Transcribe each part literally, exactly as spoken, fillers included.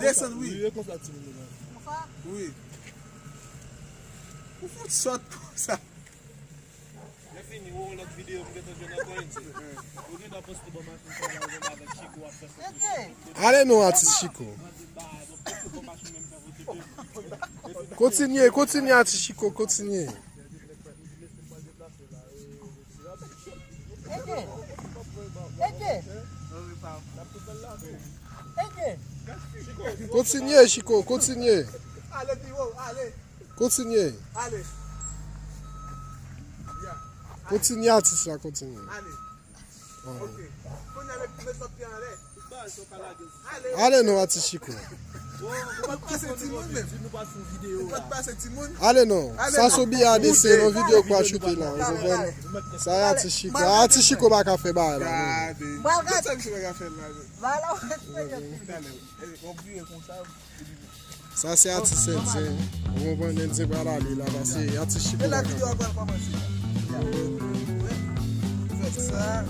Desann, wi. Wi, e konsa timoun yo la. Wi. Ou fout sòt konsa. Lè fini, ou yon lòt videyo, m gentan jwenn ankò youn. Ou gentan poste bò machin sa la, ou gentan avèk Chiko ap fè foto. Ale non, atis Chiko. Kontinye, kontinye, atis Chiko, kontinye. Ede! Ede! Ede! Kontinye, Chiko, kontinye. Ale pi wo, ale. Kontinye. Ale. Kontinye, atis la, kontinye. Ale. Ok. Kounye a met, met lòt pye anlè. Ale non, atis Chiko. Ou pa t pase timoun menm. Ou pa t pase timoun. Ale non. Sa sou biya de se yon videyo k pral choute la. Ou konprann? Sa e atis Chiko. Atis Chiko pa ka fè bagay la non. Gade. Tout sa misye pa ka fè la. Talè. Wap vire konsa. Sa se atis endyen. Ou konprann, endyen pral ale la, paske atis Chiko la. E la videyo a pral kòmanse. Fè sa.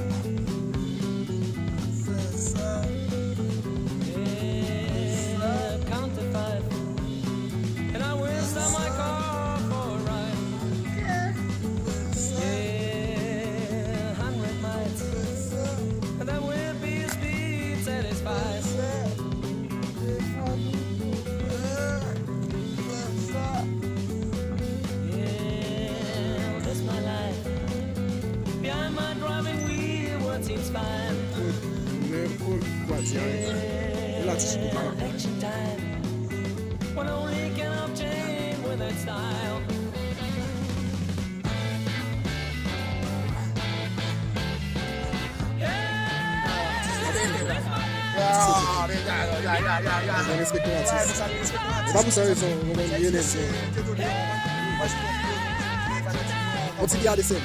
Fè sa. Fè sa. Count to five. And I will stop my car for a ride. Yeah, hundred miles. And that will be speed satisfied. Yeah, that's my life. Behind my driving wheel, what seems fine. Election time. One only can obtain with that style. Mwen respekte atis. Se pa pou sa rezon, mwen konn li e lèd. On ti gade sèn.